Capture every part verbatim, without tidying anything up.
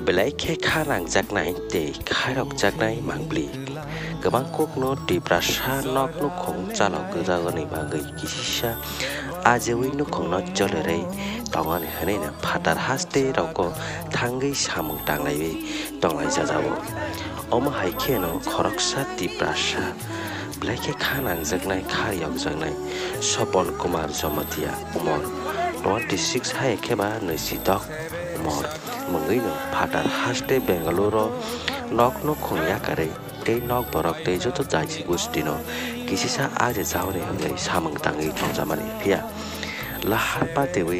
Belai khe kha nangjaknai tei khairokjaknai mangpli. Kwbang kokno Tiprasa nok nukhung chalok gwjago ni bagwi kisisa ajewi nukhungno cholerwi tongani hwnwi no phatar haste rokgo thangwi samung tanglaiwi tonglai jajao. Omo hai kheno khoroksa Tiprasa belai khe kha nangjaknai, kha yokjaknai Sopon Kumar Jamatia, umor twenty six, hai khe ba nwisidok umor, mungwino phatar haste Bengaluru nok nukhung yakarwi tei nok borok tei joto jaiti gostino kisisa aje jaoni hwnwi samung tangwi tongjamani. Phiya lahar patewi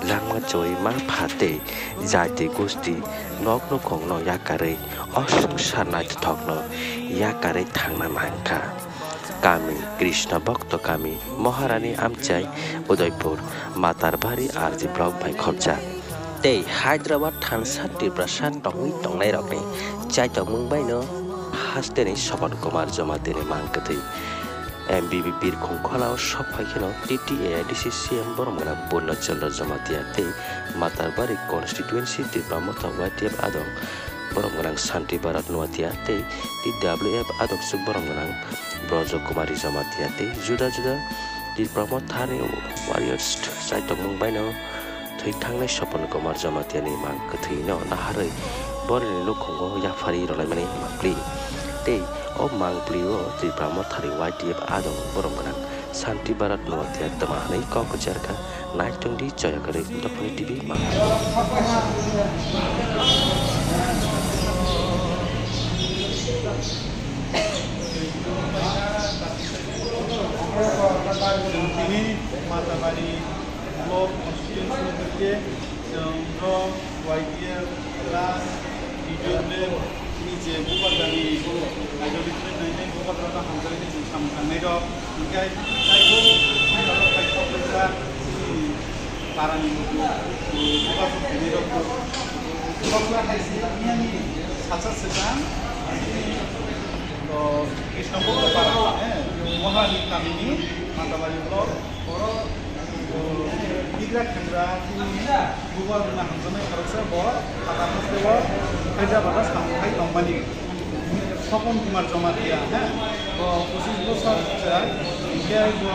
langma choi ma pha tei jaiti gosti nok nukhungno yakarwi o swngchar naithothokno yakarwi thangna nangkha. Kami Krishna Bhakta Kami, Maharani Amchai, Udaipur, Matarbari R G Block bai khopjak. Tei Hyderabad thansa Tiprasa tongwi tongnairokni chaitokmung baino hasteni Sopon Kumar Jamatia ni mang kwthwi M B B Birkhung Kholao sok phai kheno T T A A D C C M borom gwnang Purna Chandra Jamatia tei Matarbari constituency Tipra Motha Y T F adong borom gwnang Santi Bharat Noatia tei T W F adong suk borom gwnang Brojo Kumari Jamatia tei juda juda Tipra Mothani warriors chaitokmung baino thwi thangnai Sopon Kumar Jamatia ni mang kwthwino naharwi bohrokni nukhungo yapharwi rwlaimani mangpli. Tei o mangpli o Tipra Mothani Y T F adong borom gwnang Santi Bharat Noatia twma hwnwi kok kwchar kha. Naitung di, choya kwrwi Dophani T V mang. Tini Matabari block constituency hwnkhe chwng no Y T F plus T W F ni je bubagrani ideology nainai bubagrano hamjaknai chwng samung tangnai rok. Hinkhe taibo chini oro kaisa kaisa chini parani bubagra khainai rok kokla hai se miyani sacha swkang chini, o, Krishnapur para, eh, Mohani kamini Matabari block, oro, o, Tigra Khengra, chini Bubar rwna hamjaknai khoroksa bo phatar hasteo Hyderabad o samung khai tongmani. Sopon Kumar Jamatia, ha? Bo pochis bosor chwrai, hinkhe bo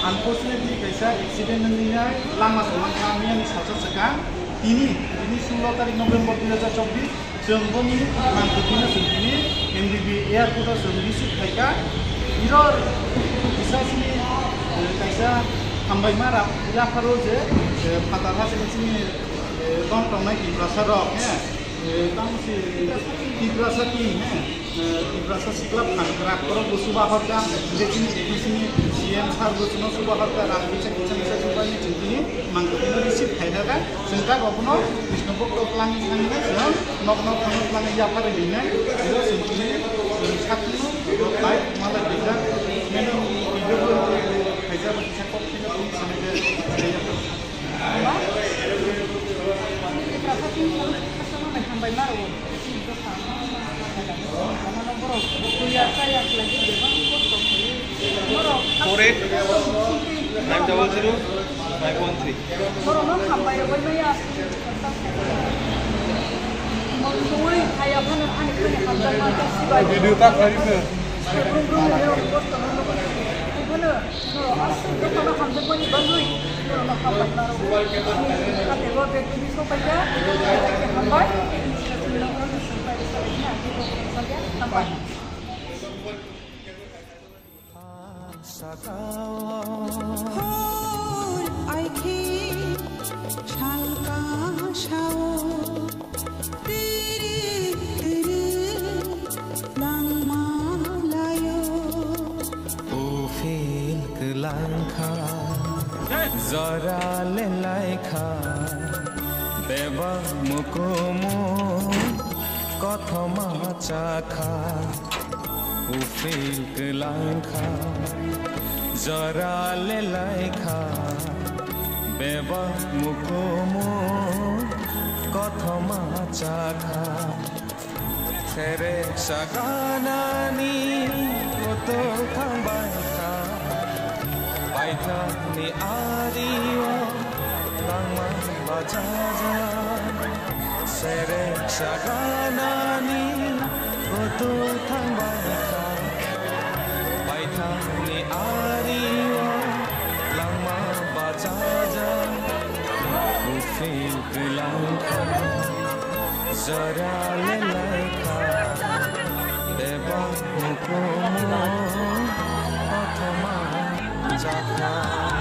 unfortunately kaisa accident wngwi nai lama tongma kha miyani sacha swkang. Tini, tini sullo tarik November dui hajar chobbish, chwng boni mang kwthwino chwng tini M B B airport o chwng receive khaikha. Iro kisa chini, eh, kaisa hambaima rap yapharo je, eh, phatar ha chini, chini, eh, tong tongnai Tiprasa rok, he, eh, tamo se Tiprasa team, he, eh, Tiprasa sikla phan kwrak borok bo chuba horkha, je chini A D C ni C M sir bo chwngno chuba horkha, rang kisa kisa kisa chubaini chwng tini mang kwthwino receive khaikha. Chwng tak rokno Krishnapur to planning thangwi chwng nok nok thangwi planning yapharwi hinwi iro chwng tini chwng sakno bai malai khaijak meno video khaijak kisa kok kisa tini sini de. Hambai maro. Four eight five double zero five one three. Borokno hambai rwbaimaya. Mui haya phano ani phani hamjakma khe sibai. Video ta kharina. Brum brum ni rok kosto no. Phano norok aswk dophano hamjakmani bagwi norokno hambai maro. Ani hati bo bag twi sopaikha, hambai. Hambai. Hor aikhe salka sao, tiri tiri langma laio. Uphil kwlangkha, jora lelaikha, bebak mukumu kothoma chakha. Uphil kwlangkha, jora lelaikha, bebak mukumu kothoma chakha. Sere saganani kotor thangbaikha, baithangni ario langma bajajak. Sere saganani goto thangbai kha, baithangni ario langma bachajak, bufing twilang kha, jora lelai kha, bebak hukumu kothoma jakha.